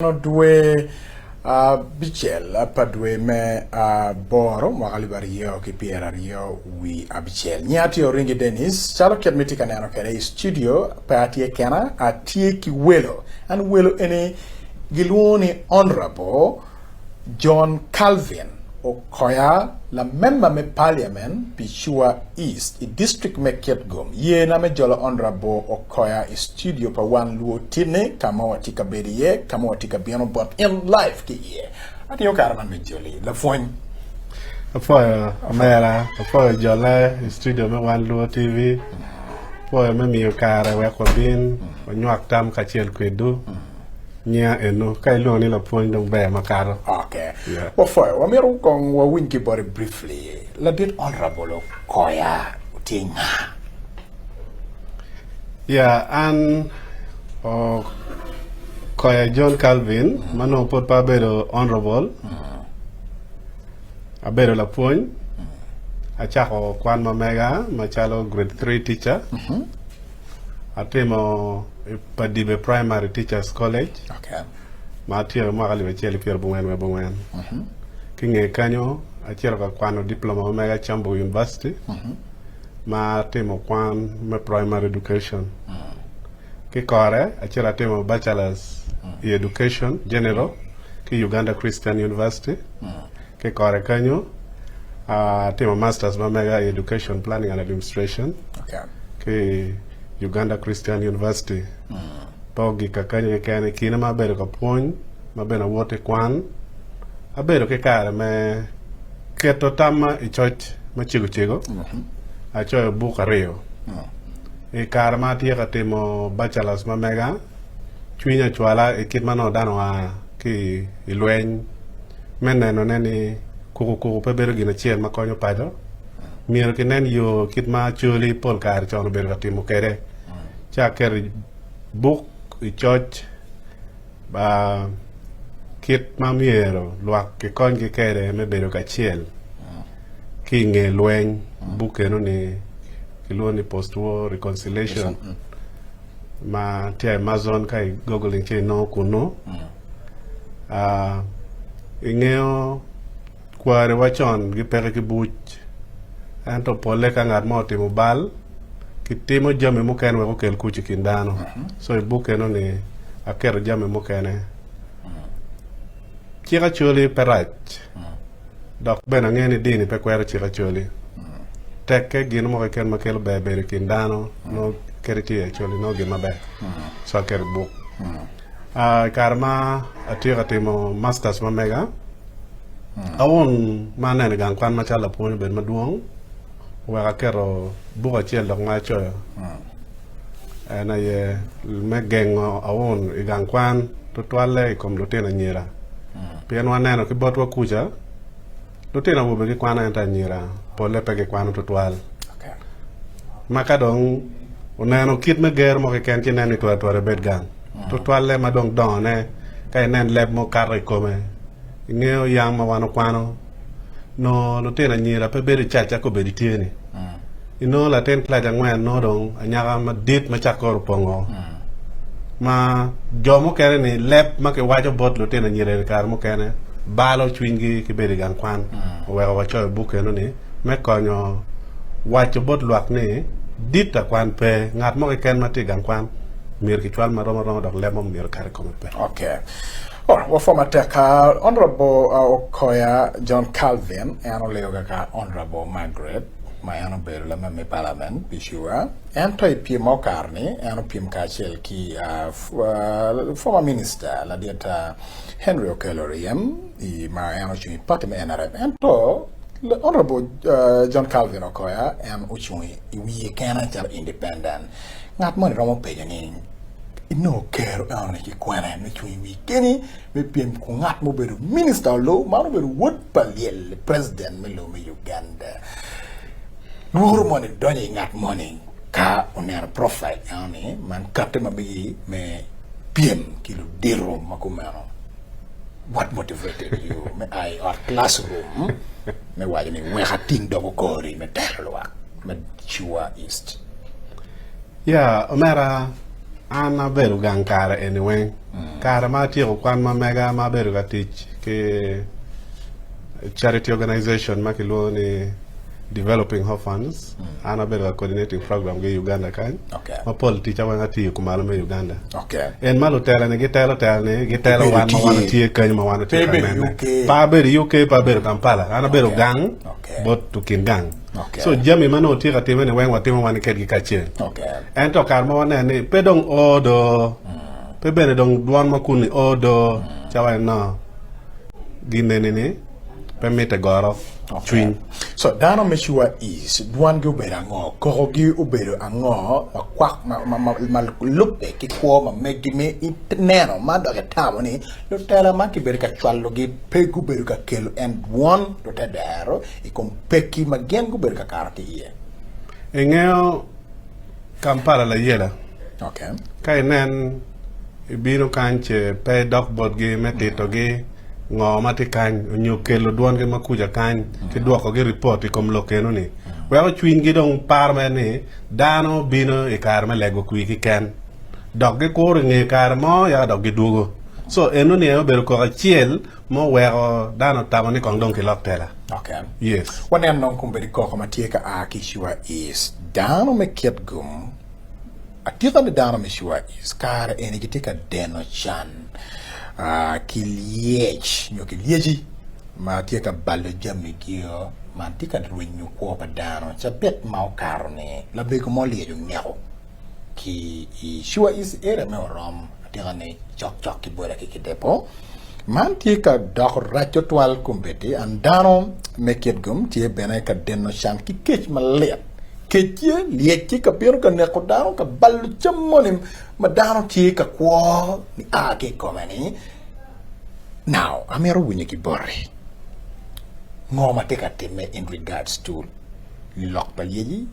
Nino dwe abicel pa dwe me aboro mwaka alip aryo ki pyeraryo wi abicel. Nyinga tye Oringi Dennis. Calo kit ma itye ka neno kwede i studio, pe atye kena, atye ki welo. An welo eni gilwongo ni Honourable John Calvin Okoya, lamemba me Parliament pi Cua East i district me Kitgum. Yena me jolo Honourable Okoya i studio pa Wan Luo Tinni ka ma watye ka bedo iye, ka ma watye ka bino bot in live ki iye. Atingo kare man me joli lapwony. Apwoyo omera, apwoyo jolle i studio me Wan Luo TV. Apwoyo me miyo kare wek wabin wanywak tam kacel kwedwu. Nyinga eno, ka ilwongo ni lapwony dong ber makato. Ok. Yeah. Wapwoyo. Wamito kong wawiny ki boti briefly. Ladit Honourable Okoya tye nga? Yeah, an Okoya John Calvin ma nongo pwod pe abedo Honourable. Abedo lapwony. Acako kwan ma mega macalo grade 3 teacher. Atimo i Padibe Primary Teachers College ma atyeko i mwaka alip acel ki pyerabongwen wiye abongwen. Ki nge kenyo acito ka kwano diploma ma mega i Kyambogo University ma atimo kwan me Primary Education. Ki kore acito atimo Bachelors i Education General ki Uganda Christian University. Ki kore kenyo atimo Masters ma mega i Education Planning and Administration ki i Uganda Christian University. Pe ogik ka kenyo keken, i kine ma abedo ka pwony ma bene awoto i kwan, abedo ki kare me keto tamma i coc macego cego. Acoyo buk aryo. I kare ma atye ka timo bachelors ma mega, cwinya ocwala i kit ma nongo dano oa ki i lweny me nenone ni kukukuku pe bedo gin acel ma konyo paco, myero kinen yo kit ma Acholi pol kare con obedo ka timo kwede. Ci aketo i buk i coc ba kit ma myero lwak kikonygi kwede me bedo kacel ki i nge lweny. Buk eno-ni kilwongo ni Post War Reconciliation ma tye i Amazon ka i googling ci inongo kunnu. Ingeyo kwariwa con gipeke ki buc ento polle ka ngat mo otimo bal kitimo jami mukene wek okel kuc i kin dano so i buk eno-ni aketo jami mukene. Cik Acholi pe rac dok bene angeyo ni dini pe kwero cik Acholi tekke gin mo keken ma kelo ber bedo i kin dano nongo kadi tye i Acholi nongo gin maber so aketo i buk. I kare ma atye ka timo masters ma mega, aun ma aneno i gang kwan macalo lapwony obedo madwong oweko aketo buk acel dok ma acoyo en aye me gengo aun i gang kwan tutwalle i kom lutino anyira pien waneno ki botwa kuca Lutino awobe gikwano ento anyira polle pe gikwano tutwal. Ma ka dong oneno kit me gero mo keken ci nen ni twero twero ebed gang. Tutwalle ma dong dongone ka inen leb mo kato i kome ingeyo yam ma wan okwano nongo lutino anyira pe bedo caca ka obedo tye-ni. Inongo latin kilaci angwen nongo dong anyaka madit ma cak kore opongo ma jo mukene ni leb ma kiwaco bot lutino anyira i kare mukene balo cwinygi ki bedo i gang kwan oweko wacoyo buk eno ni me konyo waco bot lwak ni dit akwan pe ngat mo keken ma tye i gang kwan myero kicwal marom aroma dok leb mo myero okato i kome pe. Okay. Alright, wapwo matek. Uh, Honorable uh, Okoya John Calvin en oleyo kaka Honorable Margaret ma en obedo lamem me Parliament pi Cua. Ento i pyem ma okato-ni, en opyem kacel ki uh, uh, former minister ladit uh, Henry Okello Oryem i ma en ocung i party me NRM. Ento Honorable uh, John Calvin Okoya en ocung i wiye kene calo independent. Ngat moni romo penyo ni, Inongo kero enoni ki kwene me cung i wi keni me pyem ku ngat ma obedo minista lobo, man obedo wod pa lyel president me lobo me Uganda. Lworo moni donyo i ngat moni ka oneno profile enoni man kate ma megi me pyem ki ludito ma kumeno. What motivated you me a i ot classroom me waco ni wek ating dog okori me telo lwak me Chua East? Ya, omera. An abedo gang kare eni weng. Kare ma atyeko kwan ma mega ma abedo ka tic ki charity organization ma kilwongo ni Developing Orphans, an abedo ka coordinating program gi i Uganda kany. Ma pol ticca weng atiyo kumalo me Uganda. En ma lutela ni gitelo tela ni gitelo wan ma wan watye kany ma wan watye ka nene. Pe abedo i UK, pe abedo Kampala. An abedo gang bot okin gang. So jami ma nongo tye ka time ni weng watimo wan kedgi kacel. Ento kare ma waneno ni pe dong o do, pe bene dong dwon ma kun ni o do, ca wa no gineni ni pe mitte goro cwiny. So dano me Cua East dwangi obedo ango? Kokogi obedo ango ma kwak ma lubbe ki kwo ma meggi me ineno ma dok itamo ni lutela ma kibedo ka cwalogi pe gubedo ka kelo en dwon lutedero i kom pekki ma gin gubedo ka kato ki iye. Ingeyo Kampala layela. Okay. Ka inen ibino kany ce pe idok botgi me titogi ngo ma tye kany onyo kelo dwongi ma kuca kany ki dwokogi ripot i kom lok eno ni weko cwinygi dong paro mere ni dano bino i kare me lego kwir kiken dok gikuro i nge kare mo yaka dok gidwogo so eno ni aye obedo koko acel Ma oweko dano otamo ni kong dong kilok tela. Okay. Yes. Waneno dong kombeddi koko ma tye ka a ki i Cua East. Dano me Kitgum, atika ni dano me Cua East kare eni gitye ka deno can ki lyec nyo ki lyeci ma tye ka balo jamigio ma tye ka rwenyo kwo pa dano. Cabit ma okato-ni, lamego mo lyec oneko. ki i Sure East area me Orom atika ni cok cok ki boda ki Kidepo. Man tye ka doko rac tutwal kombeddi and dano me Kitgum tye bene ka deno can ki kec malit. Kec tye, lyec tye ka bino ka neko dano, ka balo cam moni ma dano tye ka kwo nia ki i kome ni. Now, amito winyo ki boti ngo ma tye ka timme in regards to lok pa lyeci,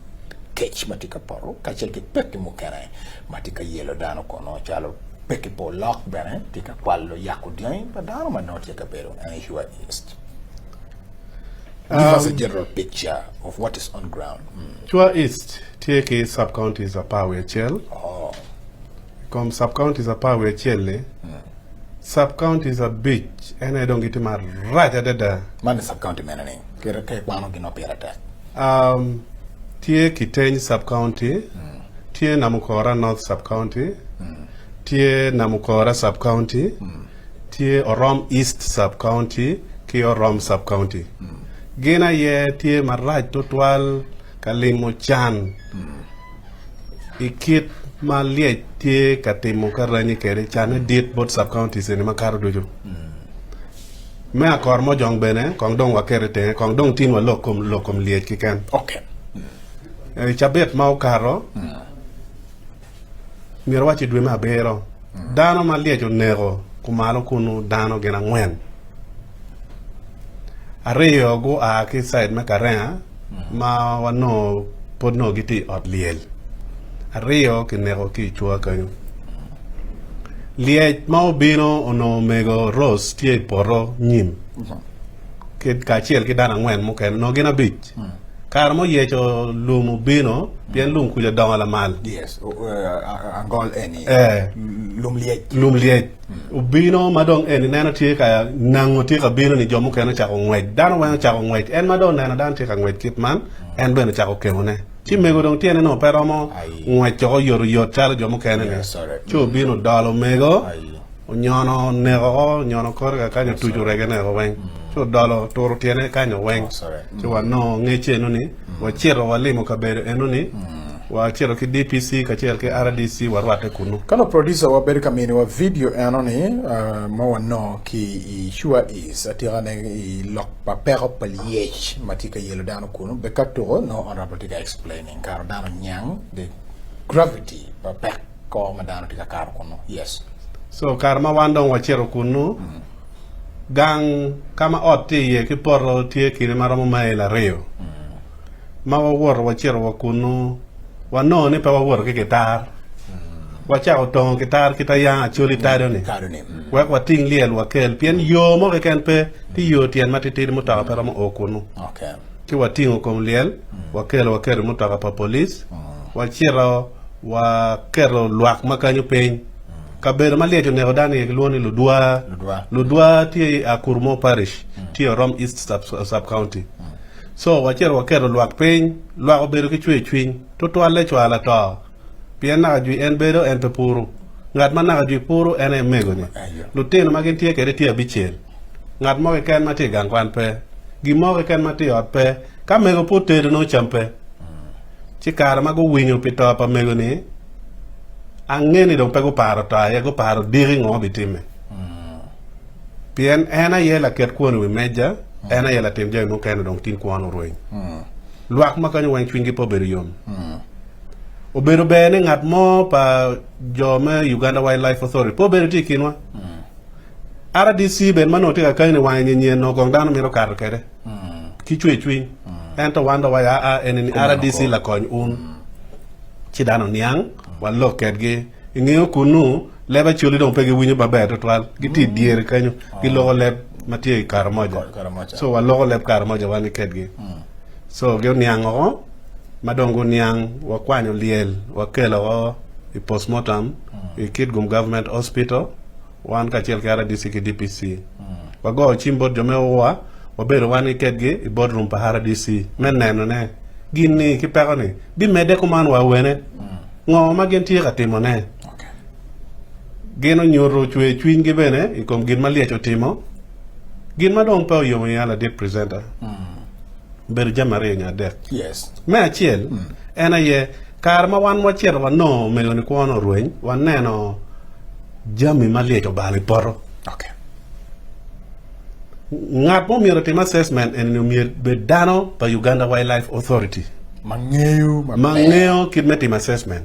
kec ma tye ka poto, kacel ki pekki mukene ma tye ka yelo dano kono calo pekki pa olok bene tye ka kwalo yako dyangi pa dano ma nongo tye ka bedo Anhua East. Give us a general picture of what is on ground. Mm. Chua East tye ki sub-counties 11. Oh. I kom sub-counties 11-li, Sub-counties abic en aye dong gitye marac adada. Man ni sub-county mene ni? Kit ka ikwano gin ma pire tek. Um, tye Kiteny sub-county, tye Namukora North sub-county, tye Namukora sub-county, tye Orom East sub-county ki Orom sub-county. Gin aye tye marac tutwal ka limo can. I kit ma lyec tye ka timo ka ranyi kwede, canne dit bot sub-counties eni makato ducu. Me akor mojong bene, kong dong waket i tenge, kong dong tin walok kom lok kom lyec keken. Okay. I cabit ma okato, myero wac i dwe me abiro, dano ma lyec oneko kumalo kunu dano gin angwen. Aryo gua ki i cid me Karenga ma wanongo pud nongo gitye i ot lyel. Aryo kineko ki i cwa kenyo. Lyec ma obino onongo omego Rose tye i poto nyim kacel ki dano angwen mukene onongo gin abic. Kare ma oyeco lum obino pien lum kuca dongo lamal. Yes, angol eni. Eh. Lum lyec. Lum lyec. Obino ma dong eni neno tye ka nango tye ka bino ni jo mukene ocako ngwec. Dano weng ocako ngwec. En ma dong oneno dano tye ka ngwec kit man, en bene ocako kemone. Ci mego dong tyene nongo pe romo ngwec oyotoyot calo jo mukene-ni. Ci obino odolo omego. Onyono oneko oko, onyono kore kakany otuco regene oko weng, ci odolo oturo tyene kanyo weng. Ci wanongo ngec eno-ni, wacito walimo kabedo eno-ni, wacito ki DPC kacel ki RDC warwatte kunnu. Ka nongo producer wa bedo ka miniwa video eno-ni ma wanongo ki i Sure East atikane i lok pa peko pa lyec ma tye ka yelo dano kunu, bed ka tuko nongo Honourable tye ka explaining kare dano onyang the gravity pa pek. Kor ma dano tye ka kato kunnu. Yes. So kare ma wan dong wacito kunnu, gang ka ma ot tye iye ki poto tye kine ma romo mail aryo. Ma wawoto wacito wa kunnu, wanongo ni pe wawoto ki kitar. Wacako tongo kitar kit ayang Acholi tado-ni, wek wating lyel wakel, pien yo mo keken pe, tye yo tyen matitidi mutoka pe romo o kunnu. Ci watingo kom lyel, wakelo waketo i mutoka pa police, wacito. Waketo lwak ma kanyo piny. Kabedo ma lyec oneko dano iye kilwongo ni Ludwa. Ludwa. Ludwa tye i Akurmo Parish, tye i Orom East Sub County. So wacito waketo lwak piny, lwak obedo ki cwer cwiny, tutwalle cwar lato, pien naka jwi en bedo en pe puru. Ngat ma naka jwi puru en aye mego-ni. Lutino ma gin tye kwede tye abicel. Ngat mo keken ma tye i gang kwan pe. Gin mo keken ma tye i ot pe. Ka mego pe otedo nongo cam pe. Ci kare ma guwinyo pi to pa mego-ni, ange ni dong pe guparo to aye, guparo diki ngo bitimme. Pien en aye laket kwon i wi meja, en aye latim jami mukene dong tin kwon orweny. Lwak ma kanyo weng cwinygi pe obedo yom. Obedo ber ni ngat mo pa jo me Uganda Wildlife Authority pe obedo tye i kinwa. RDC bene ma nongo tye ka kanyo ni wange nyenyen nongo kong dano mito kato kwede. ki cwercwiny ento wan dong waco aa eni ni RDC lakony un ci dano oniang walok kedgi ingeyo kunu leb Acholi dong pe giwinyo maber tutwal gitye i dyere kenyo giloko leb ma tye i Karamoja so waloko leb Karamoja wan ki kedgi so guniang oko ma dong guniang wakwanyo lyel wakelo oko i postmortem i Kitgum Government Hospital. Wan kacel ki rdc ki DPC wagoyo cim bot jo me UWA, wabedo wan ki kedgi i boardroom pa rdc me neno ne gin ni ki peko ni bimedde kuman wa awene, ngo ma gin tye ka timo ne. Gin onyuto cwer cwiny gi bene i kom gin ma Lyec otimo. Gin ma dong pe oyomo iya ladit presenter obedo jami aryo nyo adek. Me acel en aye kare ma wan wacito wanongo omego ni kwone orweny waneno jami ma lyec obalo i poto. Ngat mo myero otim assessment eni myero obed dano pa Uganda Wildlife Authority ma ngeyo ma ngeyo kit me timo assessment.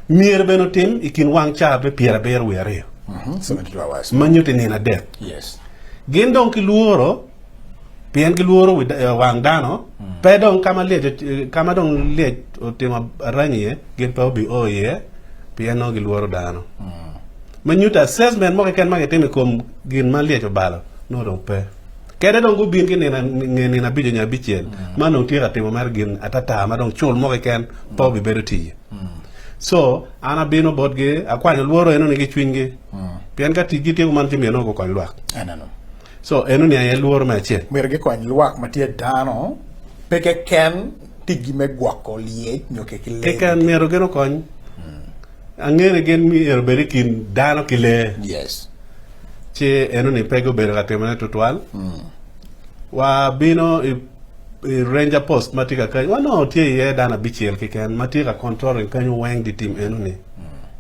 Myero bene otim i kin wang cawa me 72 ma nyuto i nino adek. Gin dong gilworo pien gilworo wi wang dano pe dong ka ma lyec ka ma dong lyec otimo aranyi iye gin pe obio iye pien nongo gilworo dano. Ma nyuto assessment mo keken ma kitimo i kom gin ma lyec obalo nongo dong pe. Kede dong gubin ki nino nge nino abico nyo abicel ma nongo tye ka timo mere gin atata ma dong cul mo keken pe obibedo tye iye. So an abino botgi akwanyo lworo enoni ki cwinygi pien ka ticgi tye kuman ci myero nongo gukony lwak. So enoni aye lworo me acel. Myero gikony lwak ma tye dano, pe keken ticgi me gwoko lyec nyo ki lee. Keken myero gin okony. Angeyo ni gin myero obed i kin dano ki lee. Yes. Ci enoni pe gubedo ka timone tutwal. Wabino i i ranger post ma tye ka kany, wanongo tye iye dano abicel keken ma tye ka controlling kenyo weng di tim enoni.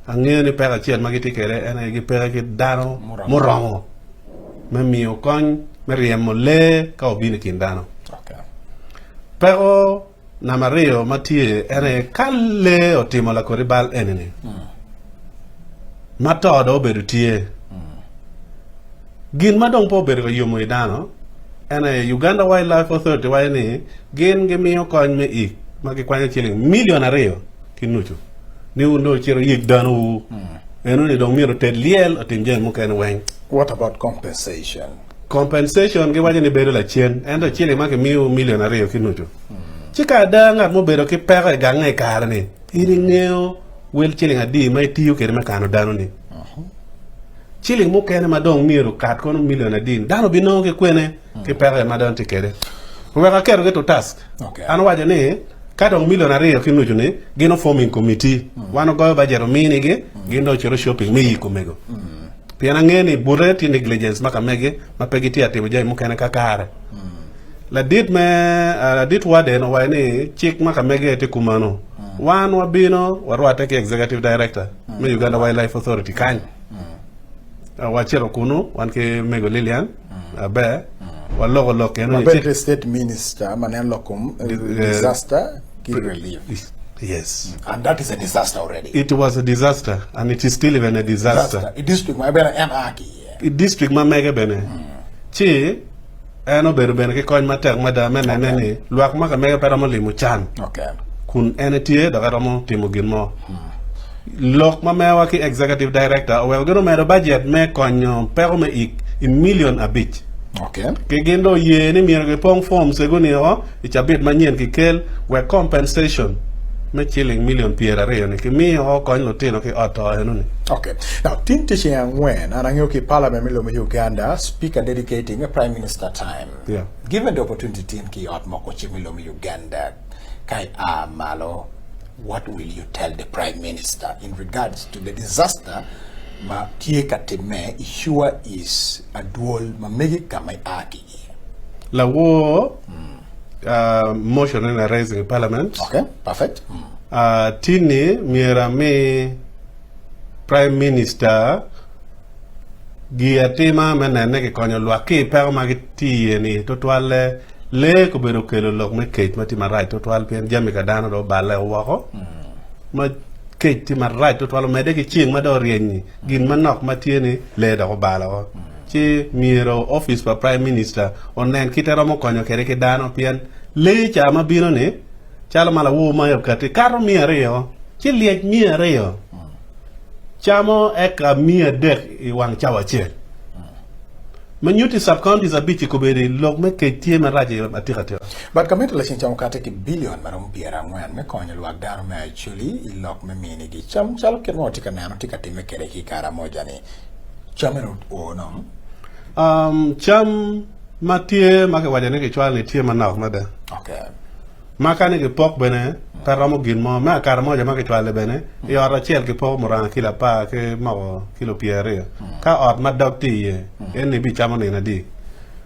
Angeyo ni peko acel ma gitye kwede en aye gipeke ki dano muromo. me miyo kony me ryemo lee ka obino i kin dano. Peko namba aryo ma tye en aye ka lee otimo lakodi bal eni-ni ma to dong obedo tye, gin ma dong pe obedo ka yomo i dano en aye Uganda Wildlife Authority waco ni gin gimiyo kony me ik ma gikwanyo ciling milion aryo ki nucu. ni wun dong wucito wuyik danowu, enoni dong myero oted lyel otim jami mukene weng. What about compensation? Compensation giwaco ni bedo lacen, ento ciling ma kimiyowu milion aryo ki nucu. Ci ka ada ngat mo obedo ki peko i gange i kare-ni, in ingeyo wel ciling adi ma itiyo kwede me kano danoni? Ciling mukene ma dong myero okat kono milion adi-ni, dano binongo ki kwene ki peko ma dano tye kwede? Wek aketogi to task. An awaco ni, Ka dong milion aryo ki nucu ni gin o forming committee, wan ogoyo budget ominigi, gin dong ocito shopping me yiko mego. Pien angeyo ni bute tye negligence ma ka megi ma pe gitye atimo jami mukene kakare. Ladit me ladit warden owaco ni cik ma ka mege aye tye kumano. Wan wabino warwatte ki executive director me Uganda Wildlife Authority kany. Wacito kunu wan ki mego Lilian aber waloko lok eno ni Maber tye state minister ma neno lok kom disaster ki relief. Yes. And that is a disaster already. It was a disaster and it is still even a disaster. Disaster. I district ma bene en a ki iye. I district ma mege bene. Ci En obedo bene ki kony matek mada me nene ni lwak ma ka mege pe romo limo can kun en etye dok eromo timo gin mo. Lok ma mewa ki Executive Director oweko gin omedo bajet me konyo peko me ik i milion abic. Ki gin dong oye ni myero gipong forms ego nio i cabit manyen kikel wek compensation. me ciling milion pyeraryo-ni kimiyo okony lutino ki ot to enoni. Ok. Now, tin tye ceng angwen, an angeyo ki i Parliament me lobo me Uganda, Speaker dedicating a Prime Minister time. Yeah. Given the opportunity tin ki i ot moko cik me lobo me Uganda, ka i a malo, what will you tell the Prime Minister in regards to the disaster ma tye ka timme i Sure is adwol ma megi ka ma i a ki iye? Lawor motion eni raising i parliament. Okay, perfect. Tini myero ami prime minister gi atima me nene ki konyo lwak ki i peko ma gitye iye ni tutwalle lee kobedo kelo lok me kec ma tye marac tutwal pien jami ka dano dong oballe woko ma kec tye marac tutwal omedde ki ceng ma dong oryeny-nyi gin manok ma tye ni lee dok obalo woko. Ci myero opic pa Prime Minister onen kite romo konyo kwede ki dano pien lee ca ma bino ni calo ma lawor ma okati kato miya aryo ci lyec miya aryo camo eka miya adek i wang cawa acel ma nyuti sub counties abic i kobedi lok me kec tye marac atika tika. But gamente lacen cam okate ki billion maromo pyerangwen me konyo lwak dano me Acholi i lok me minigi cam calo kit ma watye ka neno tye ka time kwede ki i Karamoja ni. Cam eno oo nong. Cam ma tye ma kiwaco ni kicwalo ni tye manok mada. Okay. Ma ka ni kipok bene pe romo gin mo. Me akara moja ma kicwalo bene i ot acel kipoko muranga kilo apar ki moko kilo pyeraryo. Ka ot ma dog tye iye eni ibicamo nino adi?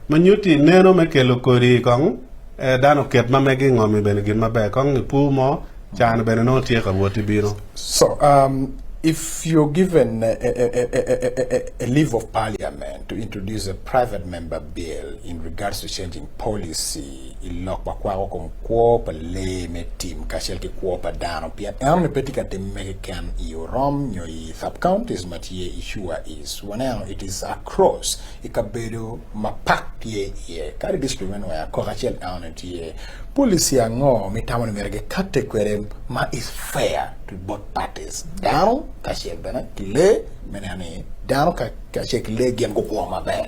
Ma nyutti neno me kelo kodi kong dano oket ma megi i ngomi bene gin maber kong ipur mo Cano bene nongo tye ka wot ibino. So um if you're given a, a, a, a, a leave of parliament to introduce a private member bill in regards to changing policy i lok ma kwako kom kwo pa lee me tim kacel ki kwo pa dano pien enoni pe tye ka timme keken i Orom nyo i sub counties ma tye i Sure East waneno it is across i kabedo ma pak tye iye kadi district me Nwoya koko acel enoni tye Policy ango ma itamo ni myero gikatte kwede ma is fair to both parties, dano kacel bene ki lee me neno ni dano kacel ki lee gin gukwo maber?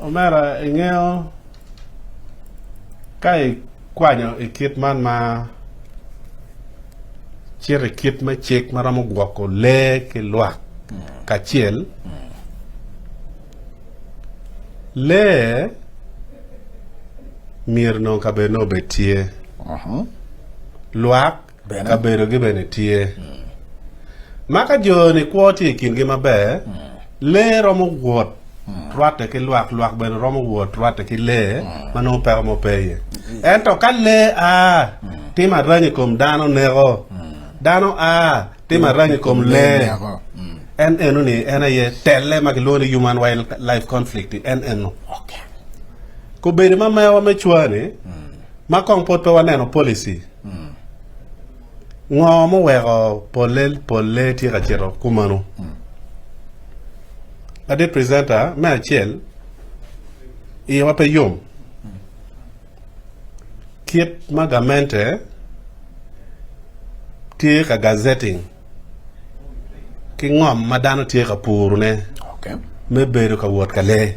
Omera ingeyo ka ikwanyo i kit man ma cito i kit me cik ma romo gwoko lee ki lwak kacel, Lee myero onongo kabedone obed tye, lwak kabedogi bene tye. Ma ka jo-ni kwo tye i kingi maber, lee romo wot rwatte ki lwak, lwak bene romo wot rwatte ki lee ma nongo peko mo pe iye. Ento ka lee a timo arany i kom dano neko, dano a Timo arany i kom lee en eno ni en aye telle ma kilwongo ni human wildlife conflict en eno. Kobedo ma mewa me cwa ni ma kong pwod pe waneno policy ngo muweko pole pol lee tye ka cito kumanu. Ladit presenter me acel iwa pe yom Kit ma gamente tye ka gazetting ki ngom ma dano tye ka purune me bedo ka wot ka lee.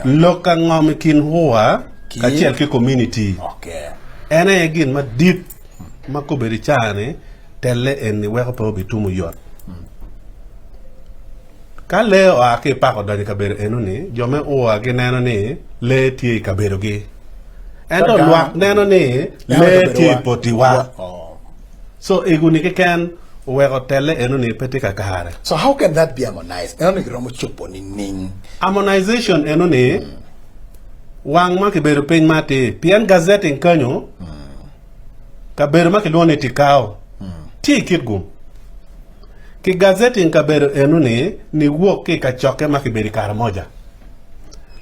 Lok ka ngom i kin wa kacel ki kominiti en aye gin madit ma kobedo i caa-ni telle eni weko pe obitum oyot. Ka lee oa ki i pak odonyo i kabedo enoni, jo me ua gineno ni lee tye i kabedogi. Ento lwak neno ni lee tye i potiwa. So egoni keken oweko telle enoni pe tye kakare. So how can that be harmonized? Enoni kiromo cobo nining? Harmonization enoni wang ma kibedo piny ma atir pien gazetting kanyo kabedo ma kilwongo ni Tikao tye i Kitgum. Ki gazeting kabedo eno-ni niwok ki i kacokke ma kibedo i Karamoja.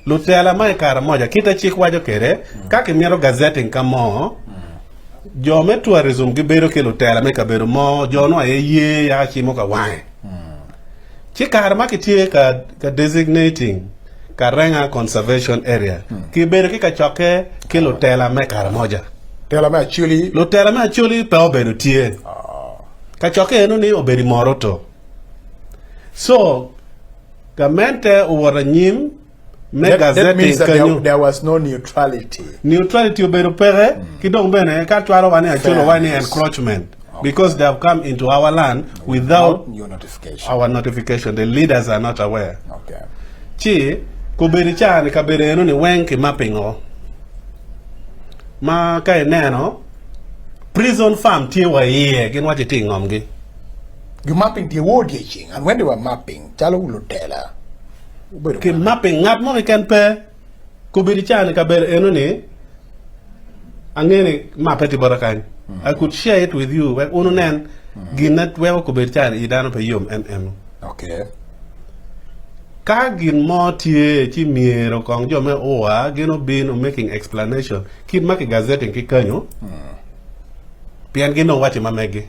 Lutela ma i Karamoja, kit a cik waco kwede, ka kimito gazeting ka mo, jo me tourism gibedo ki lutela me kabedo mo, jo-nu aye ye yaka cimo ka wange. Ci kare ma kitye ka, ka designating Karenga Conservation Area, kibedo ki kacokke ki lutela me Karamoja. Lutela me Acholi. Lutela me Acholi pe obedo tye. Kacokke eno-ni obedo i Moroto. Co, gamente owoto anyim. Me That, that gazetting means that there, kenyo. there was no neutrality. Neutrality obedo peke ki dong bene ka cwalo wa ni acolo wa ni Fairness. encroachment because they have come into our land without Your notification. our notification. The leaders are not aware. Okay. Ci kobedo i caa ni kabedo eno ni weng ki mapping o ma ka ineno prison farm tye wa iye gin waco tye i ngomgi. Gi mapping tye wor dyeceng and when they were mapping calo lutela obedo Ki mapping ngat mo keken pe kobedo i caa ni kabedo eno ni angeyo ni mappe tye bota kany I could share it with you wek wun wunen gin ma weko kobedo caa ni i dano pe yom en eno. Okay. Ka gin mo tye ci myero kong jo me UA gin obin o making explanation kit ma ki gazetting ki kanyo pien gin dong waci ma megi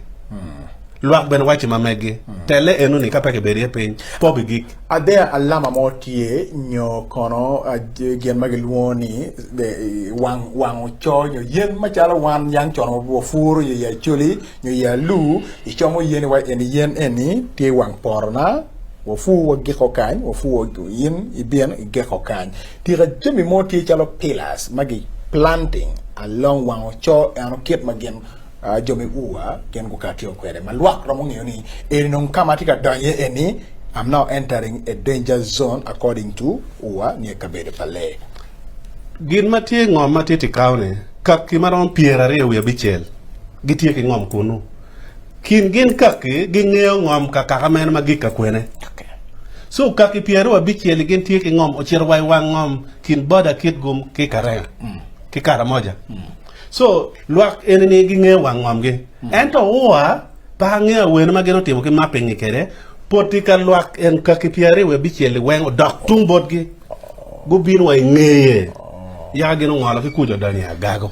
lwak bene waci ma megi telle eno ni ka pe kibedo iye piny pe obigik. Adea alama mo tye nyo kono gin ma gilwongo ni wang oco nyo yen macalo wan yang con wapuro i Acholi nyo i alur icomo yen wa eni yen eni tye wang porona wapur wagiko kany wapur in ibin igiko kany tika jami mo tye calo pillars ma gi planting along wang oco eno kit ma gin jo me ua gin gukatio kwede ma lwak romo ngeyo ni eni dong ka ma atye ka donyo iye eni I'm now entering a danger zone according to ua ni kabedo pa lee. Gin ma tye ngom ma tye tikaw-ni kaki ma romo pyeraryo wiye abicel gitye ki ngom kunnu. Kin gin kaki gingeyo ngom ka kaka meno ma gik ka kwene. So kaki pyeraryo abicel-li gin tye ki ngom ocito wa i wang ngom kin boda Kitgum ki Karenga ki Karamoja. So lwak eni-ni gingeyo wang ngomgi. Ento ua pe angeyo awene ma gin otimo ki mapping-ngi kwede, poti ka lwak en kaki pyeraryo wiye abicel-li weng odok tung botgi. Gubino wa i ngeye, yaka gin ongolo ki kuca odonyo i agago.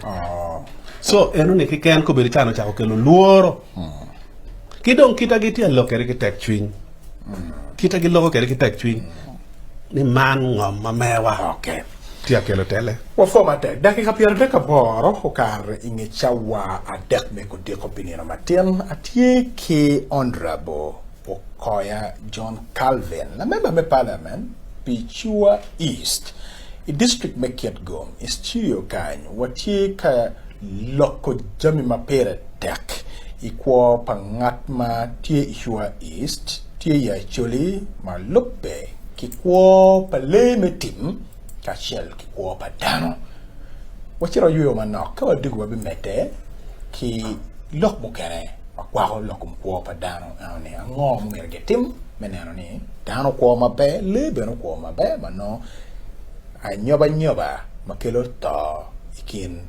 So enoni keken kobedo can ocako kelo lworo. Ki dong kita gitye ka lok kwede ki tekcwiny. Kita giloko kwede ki tekcwiny ni man ngom ma mewa. Okay. Tye ka kelo tele. Wapwo matek. Dakika 38 okato i nge cawa adek me kudiko pi nino matin, atye ki Honourable Okoya John Calvin, lamemba me Parliament pi Chua East i district me Kitgum. I studio kany, watye ka loko jami ma pire tek i kwo pa ngat ma tye i Chua East, tye i Acholi ma lubbe ki kwo pa lee me tim kacel ki kwo pa dano. Wacito wayweyo manok ka wadwogo wabimedde ki lok mukene ma kwako lok kom kwo pa dano eno ni ango ma myero gitim me neno ni dano okwo maber, lee bene okwo maber ma nongo anyobanyoba ma kelo to i kin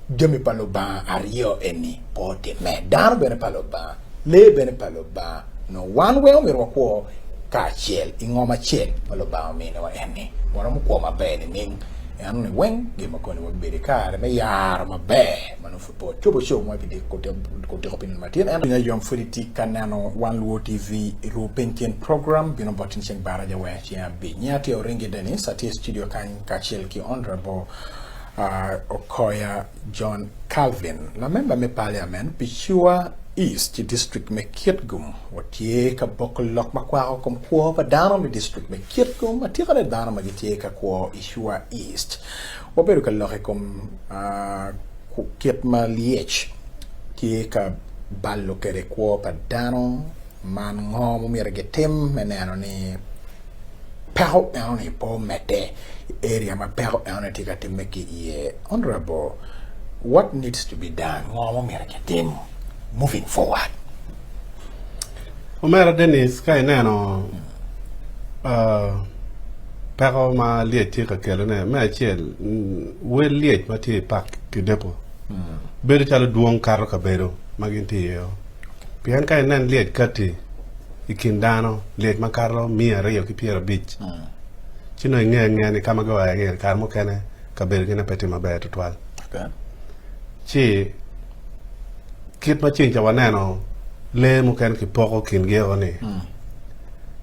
jami pa Lubanga aryo eni pe otimme. Dano bene pa Lubanga, lee bene pa Lubanga. Nongo wan weng omyero wakwo kacel i ngom acel ma Lubanga ominiwa en-ni. Waromo kwo maber nining? Eno ni weng gin ma koni wabibedo i kare me yaro maber ma nongo pud pe wacobo cobo mo pi kutiko pi nino matin. Ento cwinya yom pud itye ka neno Wan Luo TV i Ruu Piny Tyen Program bino bot in ceng baraja weng ceng abic. Nyinga tye Oringi Dennis, atye i studio kany kacel ki Honourable Okoya John Calvin, lamemba me Paliament pi Chua East i distrik me Kitgum. Watye ka boko lok ma kwako kom kwo pa dano me distrik me Kitgum, atikane dano ma gitye ka kwo i Chua East. Wabedo ka lok i kom kit ma lyec tye ka balo kwede kwo pa dano, man ngo ma myero gitim me neno ni peko enoni pe omedde i area ma peko enoni tye ka timme ki iye. Honourable, what needs to be done? Ngo ma myero kitim moving forward? Omera Dennis, ka ineno peko ma lyec tye ka kelone, me acel wel lyec ma tye i pak ki depo bedo calo dwong kato kabedo ma gin tye iye-o. Pien ka inen lyec katti i kin dano, lyec makato miya aryo ki pyerabic, ci nongo ingeyo angeya ni ka ma gua iye kare mukene kabedogine pe tye maber tutwal. Ci kit ma ceng ca waneno lee mukene kipoko kingi o ni,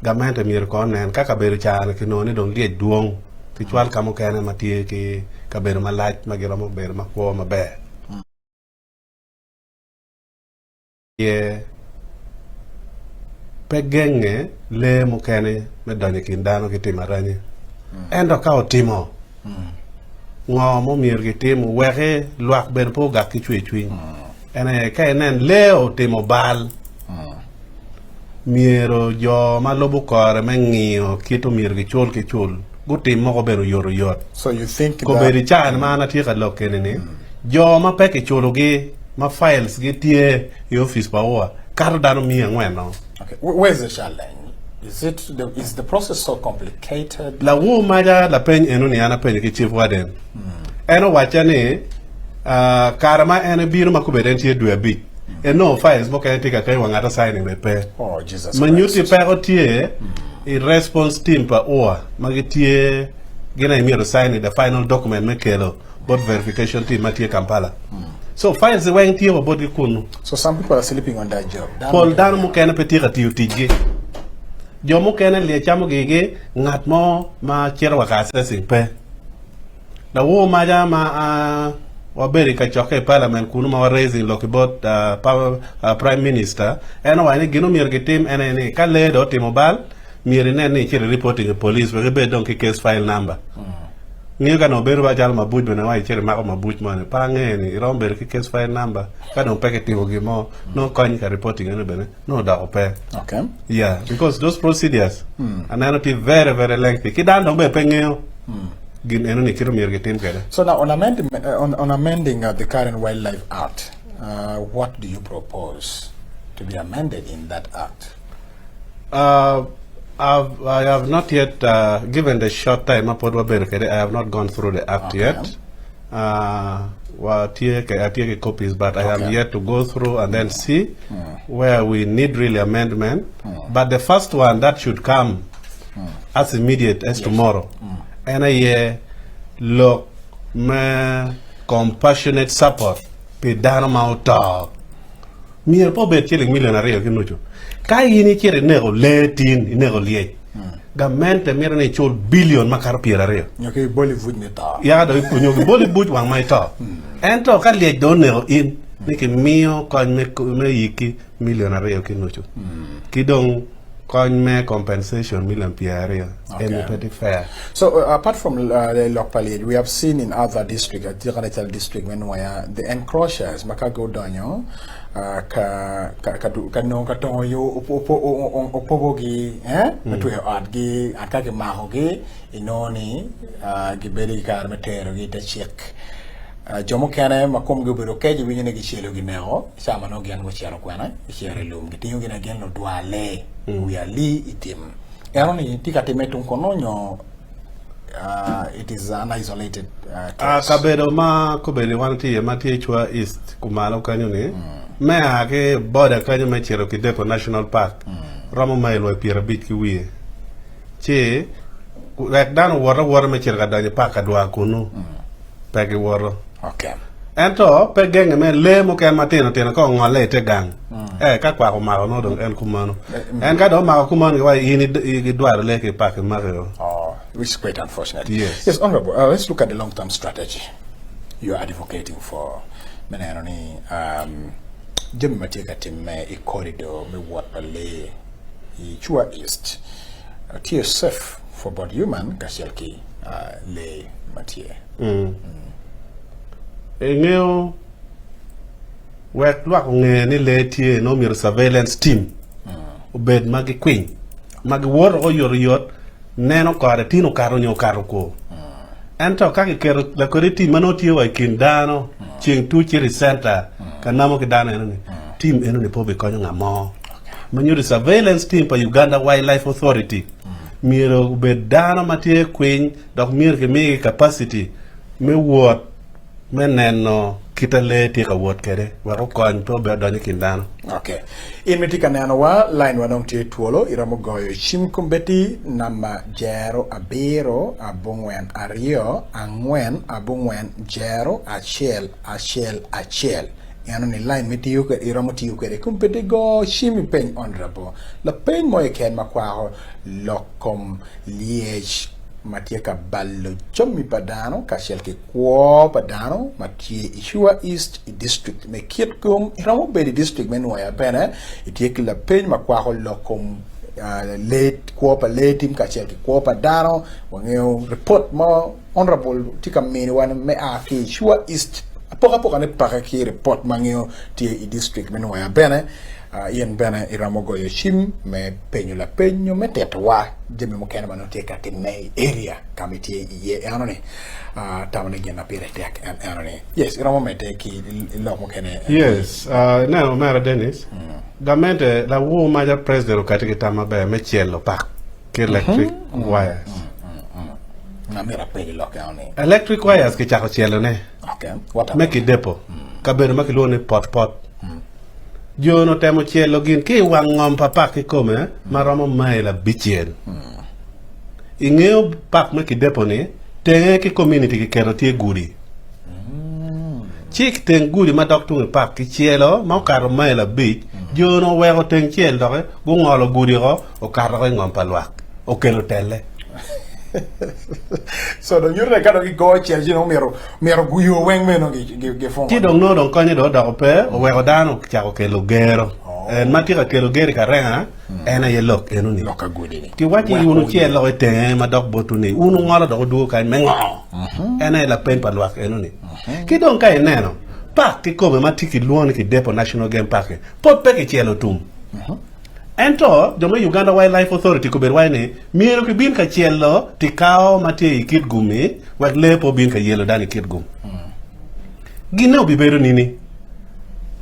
gamente myero kong onen ka kabedo ca-ni kinongo ni dong lyec dwong kicwal ka mukene ma tye ki kabedo malac ma giromo bedo makwo maber. Iye pe genge lee mukene me donyo i kin dano ki timo aranyi. Ento ka otimo, ngo ma omyero gitim weki lwak bene pe ogak ki cwercwiny? En aye ka inen lee otimo bal, myero jo ma lubo kore me ngiyo kit omyero gicul ki cul gutim moko bene oyotoyot. So you think that. Kobedo i caa-ni ma an atye ka lok keni-ni, jo ma pe kiculogi ma files gi tye i opic pa UA kato dano miya angwen-o. Okay, where is the challenge? Is it the, is the process so complicated? Lawor maca lapeny eno-ni an apenyo ki Chief Warden. En owacca ni ah, kare ma en ebino ma kobedo en tye dwe abic, enongo files mukene tye ka kany wa ngat a signing bene pe. Oh, Jesus Ma nyutti Christ. peko tye i response team pa UA ma gitye gin aye myero sign the final document me kelo bot verification team ma tye Kampala. So files weng tye wa botgi kunnu. So some people are sleeping on their job. Dano Pol mukene dano mukene pe tye ka tiyo ticgi. Jo mukene lyec camo gigi ngat mo ma cito wa ka assessing pe. Lawor maca ma a wabedo i kacokke i parliament kunu ma wa raising lok ki bot prime minister en owaco ni gin omyero gitim en aye ni ka lee dong otimo bal myero inen ni icito i reporting i police wek ibed dong ki case file number. Ngeyo ka nongo bedo calo mabuc bene wa icito imako mabuc moni pe angeyo ni iromo bedo ki case file number ka dong pe kitimo gin mo nongo kony ka reporting eno bene nongo odoko pe. Okay. Yeah, because those procedures aneno tye very very lengthy ki dano dong bene pe ngeyo gin eno ni kit omyero gitim kwede. So now on, amendment, uh, on, on amending uh, the current Wildlife Act, uh, what do you propose to be amended in that act? Uh, I've, I have not yet, uh, given the short time ma pod wabedo kwede, I have not gone through the act Okay. yet. Uh, watye ke, atye ki copies, but I am Okay. yet to go through and then see where we need really amendment. But the first one that should come as immediate as tomorrow, en aye lok me compassionate support pi dano ma oto. Myero pe obed ciling milion aryo ki nucu. Ka in icito ineko lee tin, ineko lyec, gamente mito ni icul bilion makato pyeraryo. Nyo kiboli buc me to. Yaka dong nyo kiboli buc wang ma ito. Ento ka lyec dong oneko in, ni kimiyo kony me, me yikki milion aryo ki nucu. Ki dong Kony me compensation milion pyeraryo eni pe tye fair. So apart from lok pa lyec we have seen in other district atikane calo district me Nwoya the encroachers ma ka gudonyo ka ka nongo ka tongo yo opobo gi me tweyo ot gi and ka kimako gi inongo ni gibedo ki kare me tero gi ite cik. Jo mukene ma komgi obedo kec iwinyo ni gicelo gineko I cawa ma nongo gin gucito kwene, gicito i lum, gitingo gin gin ludwar lee i wi alii i tim. Eno-ni tye ka timme tung kunnu nyo it is an isolated case? Kabedo ma kobedi wan watye iye ma tye Chwa East kumalo kenyo-ni, me a ki i boda kenyo me cito Kidepo National Park romo mail wa i pyerabic ki wiye. Ci wek dano owot awota me cito ka donyo i pak ka dwar kunnu, pe giwoto. Okay. Ento pe genge me lee mukene matino tino ka ongolle i te gang. Eh, ka kwak omako nongo dong en kumano. En ka dong omako kumano giwaco in idwaro lee ki i pak imaki o. Oh, which is quite unfortunate. Yes. Yes, Honorable, uh, let's look at the long-term strategy you are advocating for. Me neno ni um, jami ma tye ka timme i corridor me wot pa lee i Chua East uh, tye safe for both human kacel ki uh, lee ma tye. Ingeyo wek lwak onge ni lee tye nongo myero surveillance team obed ma gikwiny ma giwoto oyotoyot neno kore tin okato nyo okato kwo. Ento ka kiketo lakodi team ma nongo tye wa i kin dano ceng tuc cito i center ka namo ki dano enoni team enoni pe obikonyo ngat mo. Ma nyuto surveillance team pa Uganda Wildlife Authority myero obed dano ma tye kwiny Dok myero kimigi kapaciti me wot me neno kit a lee tye ka wot kwede wek okony pe obed odony i kin dano. Ok. In ma itye ka nenowa, line wa dong tye twolo, iromo goyo cim kombeddi namba jero abiro abongwen aryo angwen abongwen jero acel acel acel. Eno ni line ma itiyo kwede, iromo tiyo kwede kombeddi go cim ipeny Honourable lapeny mo keken ma kwako lok kom lyec ma tye ka balo jami pa dano kacel ki kwo pa dano ma tye i Sure East i distrik me Kitgum. Iromo bedo i distrik me Nwoya bene. Itye ki lapeny ma kwako lok kom. lee, kwo pa lee tim kacel ki kwo pa dano. Wangeyo ripot ma Honourable tye ka miniwa me a ki i Sure East apokapokane peke ki ripot ma ngeyo tye i district me Nwoya bene. In bene iromo goyo cim me penyo lapeny nyo me titowa jami mukene ma nongo tye ka timme i area ka ma itye iye enoni. Atamo ni gin ma pire tek en enoni. Yes, iromo medde ki lok mukene. Yes, ineno omera Dennis, gamente lawor maca president okati ki tam maber me celo pak ki electric wires. Amito apeny lok enoni. Electric wires kicako celone me Kidepo, kabedo ma kilwongo ni Pot Pot. Jo-nu otemo celo gin ki i wang ngom pa pak kikome ma romo mail abicel. Ingeyo pak me Kidepo-ni, tenge ki kominiti kiketo tye gudi. Ci teng gudi ma dok tung i pak kicelo ma okato mail abic, jo-nu oweko teng cel doki gungolo gudi oko okato oko i ngom pa lwak, okelo telle. So dong nyuto ni ka dong gigoyo cel ci dong myero myero guyo weng meno gifungo. Ci dong nongo dong konye dong odoko pe, oweko dano ocako kelo gero. En ma tye ka kelo gero i karenga en aye lok enoni. Lok agudi-ni. Kiwacci wun wucel lok i tenge ma dok botwu ni wun wungolo dok wudwogo kany me ngo? En aye lapeny pa lwak enoni. Ki dong ka ineno, pak kikome ma tye kilwongo ni Kidepo National Game Park-ki pud pe kicelo tum. Ento, jo me Uganda Wildlife Authority kobedo waco ni myero kibin ka celo tikao ma tye i kit gum-mi wek lee pe obin ka yelo dano i kit gum. Ginne obibedo nini?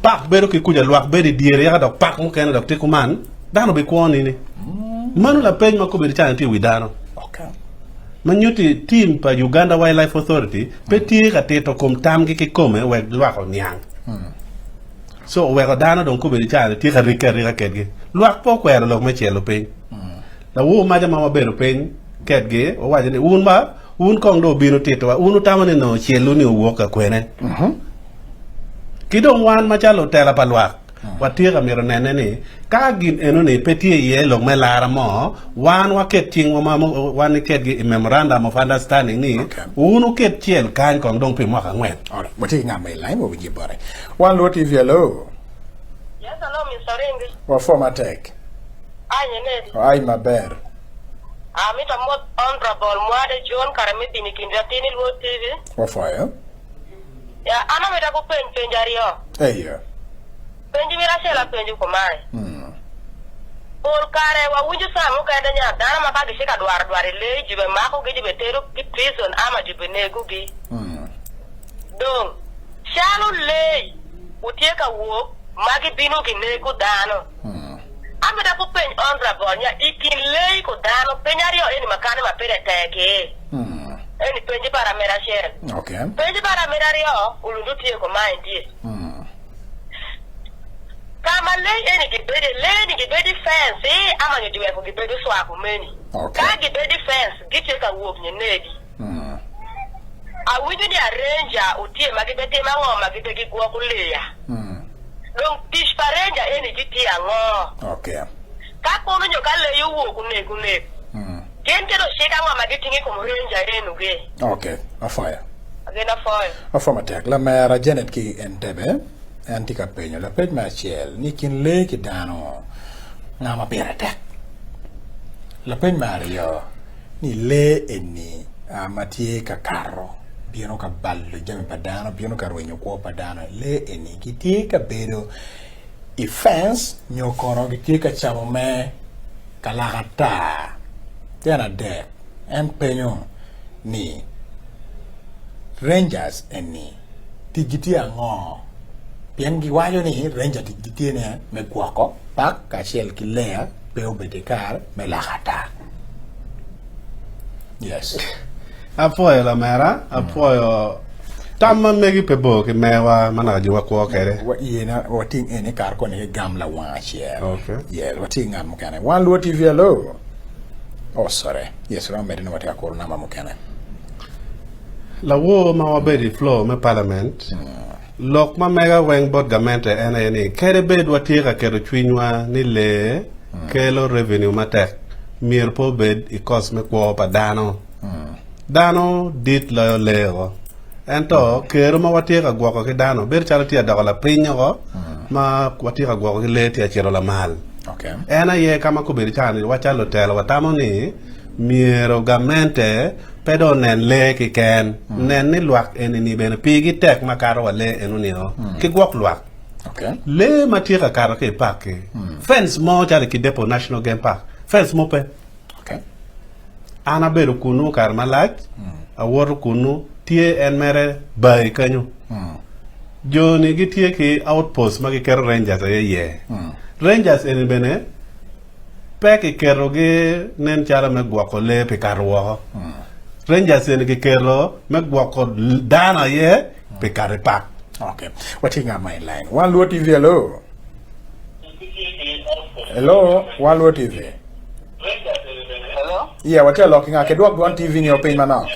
Pak bedo ki kuca, lwak bedo i dyere yaka dok pak mukene dok tye kuman, dano obikwo nini? Mano lapeny ma kobedo cani tye i wi dano. Ma nyutti tim pa Uganda Wildlife Authority pe tye ka tito kom tamgi kikome wek lwak oniang. Co oweko dano dong kobedo caa-ni tye ka rikke arika kedgi. Lwak pe okwero lok me celo piny. Lawor maca ma wabedo piny kedgi owaco ni, Wun ba, wun kong dong wubino titowa, wun wutamo ni nongo cellu-ni owok ka kwene? Ki dong wan macalo lutela pa lwak, watye ka mito nene ni ka gin enoni pe tye iye lok me lara mo, wan waket cingwa ma wan ikedgi i memorandum of understanding ni wun wuket cel kany kong dong pi mwaka angwen. Alright, watye ki ngat ma i line wa wujib bote. Wan luo TV hello. Yes hello Mister Ringi. Wapwo matek. Ai nyenedi. Ai maber. Amito amot Honourable Mwade John kare me bino i kin latin i Luo TV. Wapwoyo. Ya an amito akupenj penj aryo. Eyo. Penj mito acel apenjo kumae. Pol kare wawinjo saa mukene nya dano ma ka gitye ka dwaro dwaro i lee jibe makogi jibe terogi prison ama jibe negogi. Dong, calo lee wutye ka wok ma gibino gineko dano. Amito akupeny Honourable nya i kin lee ku dano piny aryo eni ma kane ma pire tek-ki? Eni penj para mere acel. Penj para mere aryo olundu tye kumae ndye. Ka ma lee eni gibedo iye, lee ni gibedo i fence ama nyo giweko gibedo cwa kumeni? Ka gibedo i fence gitye ka wok nyo nedi? Awinjo ni arenja otye ma gibetimo ango ma gipe gigwoko leya. Dong tic pa renja eni gitye ango? Ka kono nyo ka leyi owok onek onek, gin kede ocik ango ma gitingo i kom renja enu gi? Gin apwoyo. Apwoyo matek. Lamera Janet ki i Entebbe en tye ka penyo lapeny me acel ni i kin lee ki dano nga ma pire tek? Lapeny me aryo ni lee eni ma tye ka kato bino ka balo jami pa dano, bino ka rwenyo kwo pa dano, lee eni gitye ka bedo i fence nyo kono gitye ka camo me kalaka ata? Tyen adek, en penyo ni rangers eni ticgi tye ango? Pien giwaco ni ranger ticgi tye me gwoko pak kacel ki lee pe obed i kare me laka ata. Yes. Apwoyo lamera, apwoyo tam ma megi pe bor ki mewa ma naka jo wakwo kwede. Wa iye na wating eni kare koni ki gam lawang acel. Okay. Yes, watye ki ngat mukene. Wan Luo TV hello. Oh sorry. Yes, romo medde ni watye ka kuro namba mukene. Lawor ma wabedo i floor me parliament, Lok ma mega weng bot gamente en aye ni kadi bed watye ka keto cwinywa ni lee kelo revenue matek, myero pe obed i cost me kwo pa dano. Dano dit loyo lee oko. Ento kero ma watye ka gwoko ki dano bedo calo tye ka doko lapiny oko ma watye ka gwoko ki lee tye ka cito lamal. En aye ka ma kobedo caa-ni wacalo lutelo watamo ni myero gamente pe dong onen lee keken, nen ni lwak eni-ni bene pigi tek makato wa lee eno-nio ki gwok lwak. Lee ma tye ka kato ki i park-ki, fence mo calo i Kidepo National Game Park, fence mo pe. An abedo kunnu kare malac, awoto kunnu, tye en mere bai kenyo. Jo-ni gitye ki outpost ma giketo rangers aye iye. Rangers eni bene pe kiketogi nen calo me gwoko lee pi kato woko. Rangers eni kiketo me gwoko dano aye pi kato i pak. Okay. Watye nga ma i line. Wan Luo TV, hello. Hello, Wan Luo TV. Hello? Yeah, watye lok ki nga ke dwok dwon TV ni opiny manok.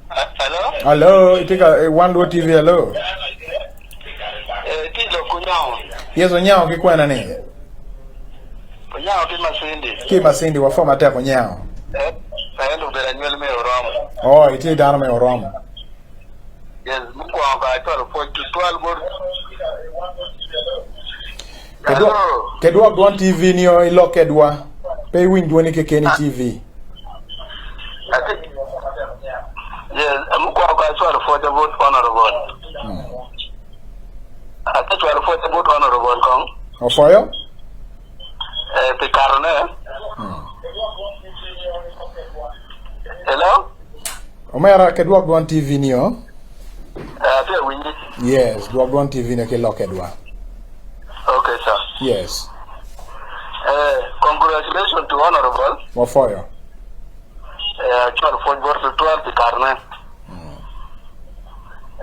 Hello? Hello, itye ka eh, Wan Luo TV, hello. Eh, tye lok onyango. Yes, onyango ki kwena ni. Onyango ki Masindi. Ki Masindi, wafo matek onyango. Eh, en obedo anywali me Oromo. Oh, itye dano me Oromo. Yes, mukwongo ka acwalo pwoc tutwal bot Kedwok dwon TV nio ilok kedwa. Pe iwiny dwoni keken i TV. Yes, mukwongo ka acwalo pwoca bot Honorable. Atye cwalo pwoca bot Honorable kong. Opwoyo? Eh, pi katone. Hello? Omera, kedwok dwon TV nio. Eh, atye winyi. Yes, dwok dwon TV ne ki lok kedwa. Okay, sir. Yes. Eh, congratulations to Honorable. Wapwoyo. Eh, acwalo pwoc bot tutwal pi karene.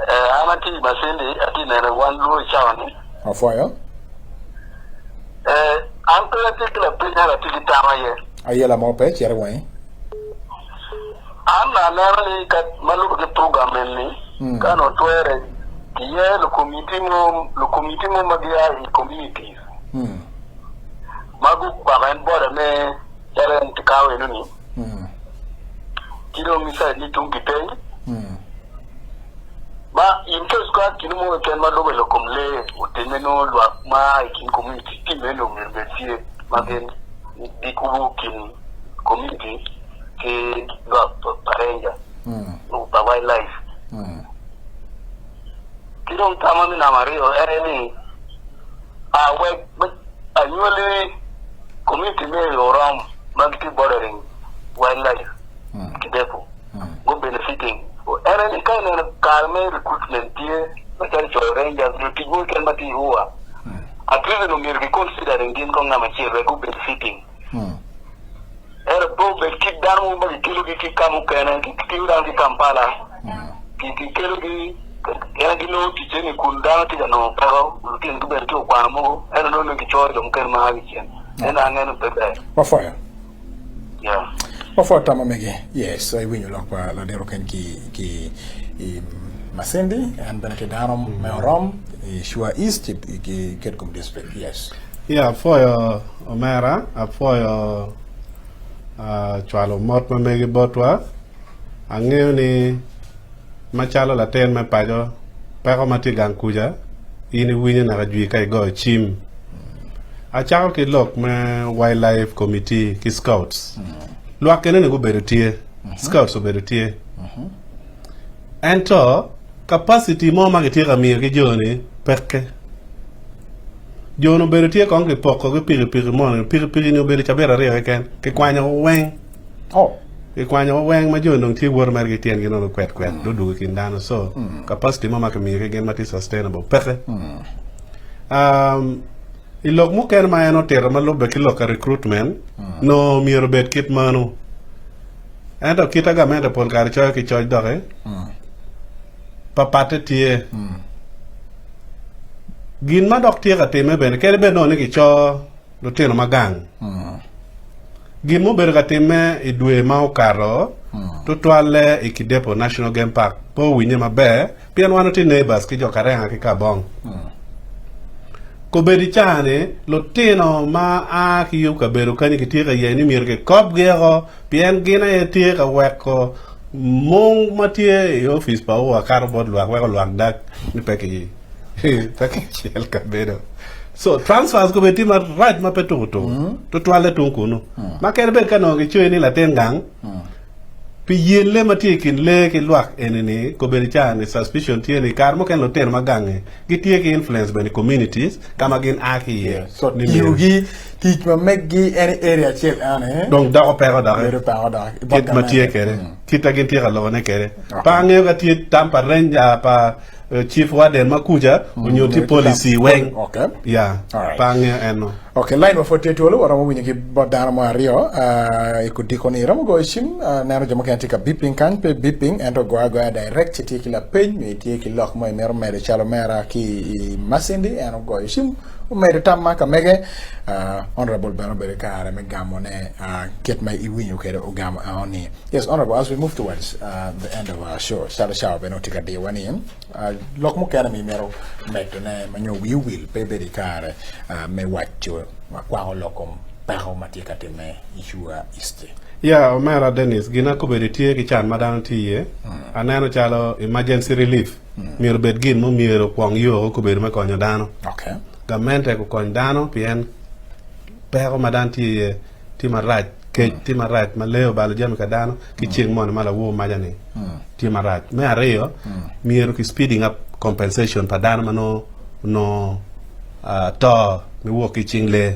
Eh, an atye i Masindi, atye neno wan luo i cawa ni. Wapwoyo. Eh, an pe atye ki lapeny ento atye ki tam aye. Ayela mo pe, cit iwangi. An aneno ni ka ma lubbe ki program eni, ka onongo twere, kiye lukomiti mo, lukomiti mo ma gia i communities ma gukwako en boda me calo en Tikawa eno-ni, ki dong i side ni tung Kiteny, ma in case ka gin mo keken ma lubbe lok kom lee otimme nongo lwak ma a i kin community team eni omyero obed tye ma gin gikubo kin community ki lwak pa ranger pa wildlife. Ki dong tamma me namba aryo en aye ni wek anywali community me i Orom ma gitye bordering wildlife ki depo gu benefiting en aye ni ka ineno kare me recruitment tye macalo coyo rangers nyo tic mo keken ma tye i UA at least omyero ki considering gin kong namba acel wek gu benefiting. Ento pe obed kit dano mogo ma gikelogi ki ka mukene, gikelo dano ki Kampala, gikelogi pien ginongo ticce-ni kun dano tye ka nongo peko, lutinogi bene tye ka kwano mogo, ento nongo ni gicoyo jo mukene ma a ki cen. Ento ange ni pe ber. Wapwoyo. Yeah. Wapwoyo tam ma megi. Yes, iwinyo lok pa ladiro keny ki ki i Masindi, en bene tye dano me Orom i Sure East ki Kitgum District. Yes. Yeah, apwoyo omera, apwoyo cwalo mot ma megi botwa. Angeyo ni macalo latin me paco, peko ma tye gang kuca in iwinyo naka jwi ka igoyo cim. Acako ki lok me Wildlife Committee ki Scouts. Lwak eni gubedo tye, Scouts obedo tye. Ento capacity mo ma kitye ka miyo ki jo-ni peke. Jo-ni obedo tye kong kipoko ki pikipiki moni, pikipiki-ni obedo cabit aryo keken, kikwanyo weng. Kikwanyo weng ma jo-ni dong tye woto mere ki tyengi nono kwet kwet dong odwogo i kin dano. So capacity mo ma kimiyo ki gin ma tye sustainable peke. Um, i lok mukene ma en otito ma lubbe ki lok ka recruitment, nongo myero obed kit meno. Ento kit a gamente pol kare coyo ki coc doki papatte tye. Gin ma dok tye ka timme bene kadi bed nongo ni kico lutino ma gang, gin mubedo ka timme i dwe ma okato tutwalle i Kidepo National Game Park pe owinye maber pien wan watye neighbors ki jo Karenga ki Kabong. Kobedi caa-ni lutino ma a ki yo kabedo kany gitye ka ye ni myero kikobgi oko pien gin aye tye ka weko mung ma tye i opic pa UA kato bot lwak weko lwak dag ni pe ki pe kicel kabedo. So transfers kobedi tye marac ma pe tuko tuko tutwalle tung kunu. Ma kadi bed ka nongo gicoyi ni latin gang, pi yelle ma tye i kin lee ki lwak eni-ni kobedi ca ni suspicion tye ni kare mukene lutino ma gangi gitye ki influence bene i communities ka ma gin a ki iye. So Ni myero- tiyogi tic ma meggi en i area acel eni Dong doko peko doki. bedo peko doki. Bot Kit ma tye gamente. kwede, kit ma gin tye ka lokone kwede. Okay. Pe angeyo ka tye tam pa ranger pa Chief warden ma kuca onyo tye policy weng. Okay. Ya, Alright. pe angeyo eno. Okay, line wa pwod tye twolo, waromo winyo ki bot dano mo aryo uh, i kudiko ni iromo goyo cim uh, neno jo mukene tye ka beeping kany pe beeping ento goyo agoya direct ci tye ki lapeny nyo itye ki lok mo imito medo calo mera ki i Masindi en ogoyo cim omedo tam ma ka mege uh, honorable bene obedo kare me gamo ne uh, kit ma iwinyo kwede ogamo eno ni Yes, Honorable, as we move towards uh, the end of our show, calo cawa bene otye ka diwa ni, uh, lok mukene ma imito medone ma nyo wii owil pe ibedo i kare uh, me waco ma kwako lok kom peko ma tye ka timme i Cua East. Ya, omera Dennis, gin akobedo tye ki can ma dano tye iye, aneno calo emergency relief myero obed gin ma myero okwong yo kobedo me konyo dano. Okay. Gamente gukony dano pien peko ma dano tye iye tye marac, kec tye marac ma lee obalo jami ka dano ki ceng moni ma lawor maca ni tye marac. Me aryo, myero ki speeding up compensation pa dano ma nongo onongo to niwok ki i cing lee.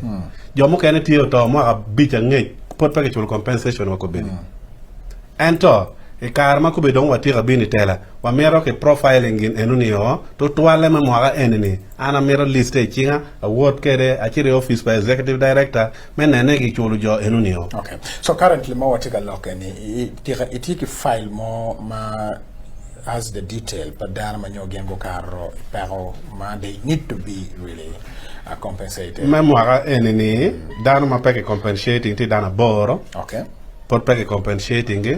Jo mukene tye oto mwaka abic angec pwod pe kiculo compensation wa kobedi. Ento i kare ma kobedi dong watye ka bino i tela, wamito ki profiling gin eno nio tutwalle me mwaka eni ni an amito liste i cinga awot kede acit i office pa executive director me nene ni kiculo jo eno nio. Okay. So currently ma watye ka lokke ni tika itye ki file mo ma has the detail pa dano ma nyo gin gukato i peko ma they need to be really uh, compensated? Me mwaka eni ni dano ma pe ki compensating tye dano aboro. Okay. Pwod pe ki compensating gi.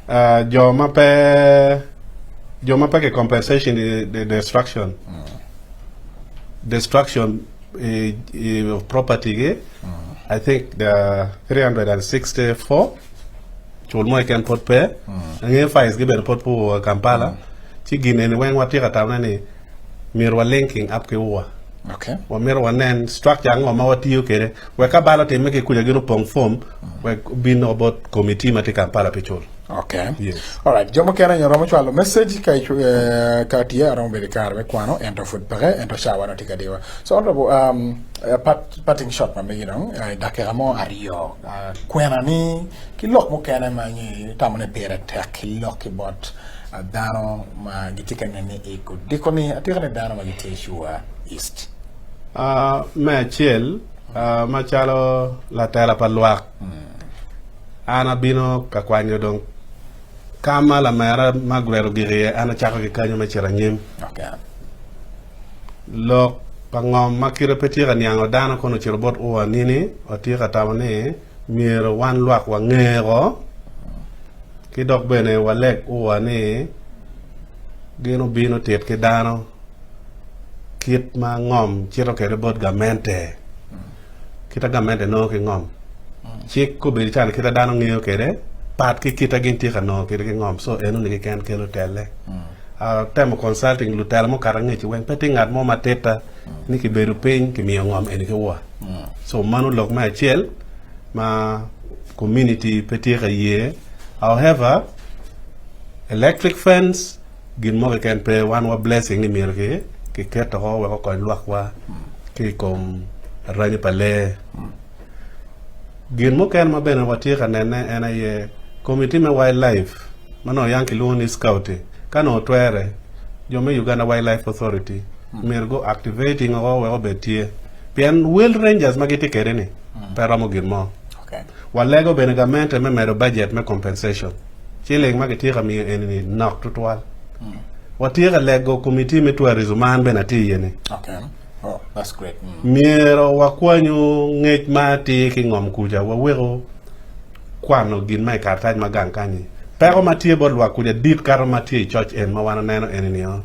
Uh, jo ma pe jo ma pe ki compensation i the destruction. Destruction of property gi I think the 364 cul mo keken pwod pe angeyo files gi bene pwod pe oo Kampala ci gin eni weng watye ka tamone ni myero wa linking up ki UWA Okay. wamito wanen structure ango ma watiyo kwede wek ka bal otimme ki kuca gin opong form wek obin bot committee ma tye Kampala pi cul. Okay. Yes. Alright, jo mukene nyo romo cwalo message ka icu, eh, ka tye aromo bedo i kare me kwano ento pud peke ento cawa nongo tye ka diwa. So honorable um, uh, part, parting shot ma megi dong uh, dakika mo aryo uh, kwena ni ki lok mukene ma nyo itamo ni pire tek ki lok ki bot uh, dano ma gitye ka neni i kodiko ni atika ni dano ma gitye i Cua East. Uh, me acel uh, macalo latela pa lwak An abino ka kwanyo dong ka ma lamera Margaret ogik iye, an acako ki kanyo me cito anyim. Lok pa ngom ma kite pe tye ka niango dano kono ocito bot ua nini, watye ka tamo ni myero wan lwak wangeko ki dok bene waleg ua ni gin obin otit ki dano kit ma ngom cito kwede bot gamente. Kita gamente nongo ki ngom. Cik kobedo calo kita dano ngeyo kede pat ki kita gin tye ka nongo kede ki ngom so eno ni keken kelo telle. Atemo consulting lutela mukato angec weng pe tye ngat mo ma titta ni kibedo piny kimiyo ngom eni ki wa. So mano lok me acel ma community pe tye ka ye. However, electric fence Gin mo keken pe, wan wa blessing ni myero ki kiket oko wek okony lwakwa ki i kom aranyi pa lee. Gin mukene ma bene watye ka nene en aye committee me wildlife ma nongo yang kilwongo ni scout-ti ka nongo twere jo me Uganda Wildlife Authority myero gu activating oko wek obed tye pien wel rangers ma gitye kwede ni pe romo gin mo. Walego bene gamente me medo budget me compensation. Ciling ma kitye ka miyo eni-ni nok tutwal. Watye ka lego komitti me tourism ma an bene atye iye-ni. Myero wakwanyu ngec ma atir ki ngom kuca waweku kwano gin ma i karatac ma gang kany-nyi. Peko ma tye bot lwak kuca dit kato ma tye i coc en ma wan waneno eni-nio.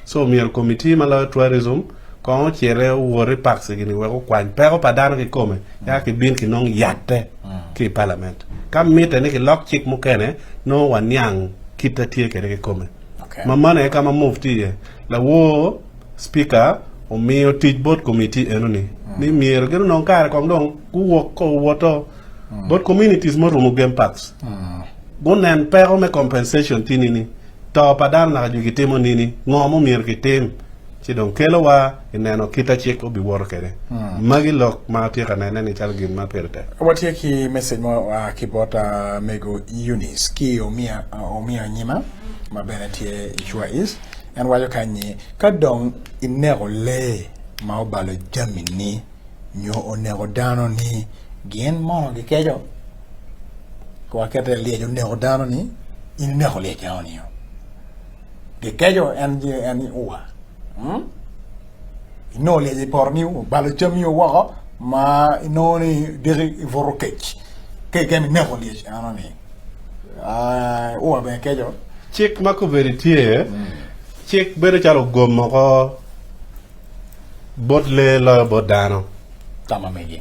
So myero komitti ma loyo tourism kong ocite owot i parks egi-ni wek okwany peko pa dano kikome eka kibin kinong yatte ki i palament. Ka mitte ni kilok cik mukene, nongo waniang kit a tye kwede kikome. Ma mano aye ka ma move tye iye. Lawor, Speaker, Omiyo tic bot komitti enoni ni myero gin onong kare kong dong guwok ka owoto bot communities ma orumo game parks gunen peko me compensation tye nini, to pa dano naka jwi gitimo nini, ngo ma omyero gitim ci dong kelo wa i neno kit a cik obiwoto kwede. Magi lok ma atye ka nene ni calo gin ma pire tek. Watye ki message mo oa ki bot mego Eunice ki Omiya Anyima ma bene tye i Cua East. En waco kany ni, Ka dong ineko lee ma obalo jamini nyo oneko dano-ni, gin mono gikeco? Ka wakette lyec oneko dano-ni, in ineko lyec eno-ni-o. Gikeco en en ni uwa. Hmm? Inongo lyec i poto-ni obalo jami-o woko ma inongo ni diki ibuto kec. Ka ikemo ineko lyec eno-ni, ah, uwa bene keco. Cik ma kobedo tye, cik bedo calo ogom oko bot lee loyo bot dano. Tam ma megi.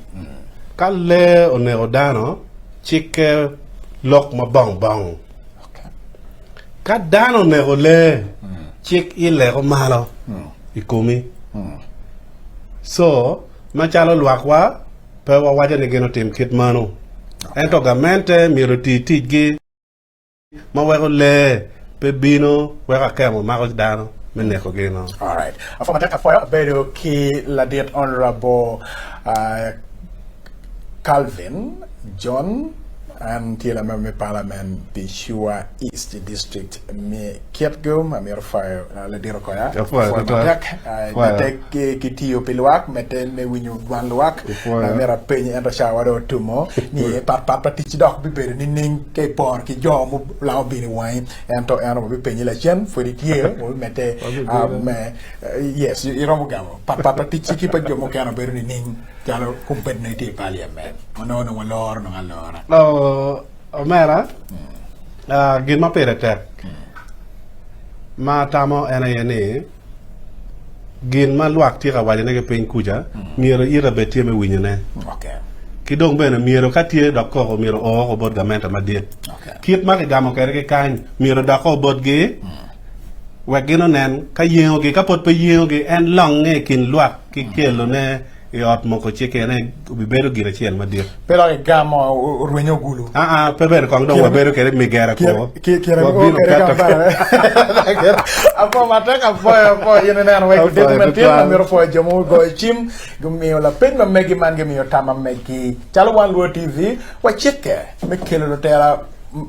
Ka lee oneko dano, cikke lok ma bong bong. Ka dano oneko lee, cik ileko malo i komi. So, macalo lwakwa, pe wawaco ni gin otim kit meno. Ento gamente myero oti ticgi. ma weko lee pe bino weko akemo mako dano me nekogi no. Alright. Apwoyo matek apwoyo abedo ki ladit Honorable uh, Calvin John en tye lamemba me parliament pi Sure East District me Kitgum. Amito pwoyo uh, ladit Okoya. Apwoyo Apwoyo tutwal. matek. Uh, Apwoyo. medde ki, ki tiyo pi lwak, medde me winyo dwan lwak. Ipwoyo. Amito apenyi ento cawa dong otumo ni pat pat pa ticci dok bibedo nining ka iporo ki jo mulamo bino i wangi ento en wabipenyi lacen pwod itye wabimedde Wabibino. me yes iromo gamo pat pat pa ticci ki pa jo mukene obedo nining calo kombeddi nongo itye i parliament ma nongo dong waloro nongo alora. Oh, omera, ah, gin ma pire tek ma atamo en aye ni Gin ma lwak tye ka wacone ki piny kuca, myero ite bed tye me winyone. Ki dong bene myero ka tye dok koko myero oo oko bot gamente madit. Kit ma kigamo kwede ki kany myero odok o botgi wek gin onen ka yengogi. Ka pwod pe yengogi, en longe i kin lwak ki kelone I ot moko cikkene obibedo gin acel madit. Pe dok igamo orwenyo ogulu. Aa, pe bene kong dong wabedo kede migera ko. Wabino keto. Apwoyo matek, apwoyo, apwoyo in ineno wek odiko me tin, amito pwoyo jo ma ogoyo cim, gumiyo lapeny ma megi man gimiyo tam ma megi. Calo wan Luo TV, wacikke me kelo lutela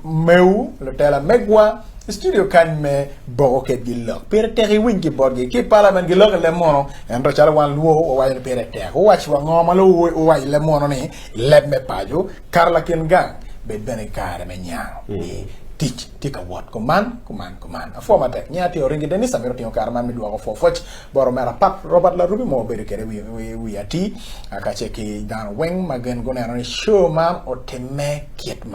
mewu, lutela megwa, I studio kany me boko kedgi lok, pire tek iwiny ki botgi. Ki i palament giloko i leb munu, ento calo wan Luo wawaco ni pire tek. Wuwac wa ngo ma luo wuwaco i leb munu ni leb me paco, kato lakin gang, bed bene ki kare me niang ni tic tye ka wot kuman, kuman, kuman. Apwo matek. Nyinga tye Oringi Denis, amito tingo kare man me dwoko pwo pwoc bot omera Pat Robert Larubi ma wabedo kwede i wi atii, kacel ki dano weng ma gin guneno ni show man otimme kit ma.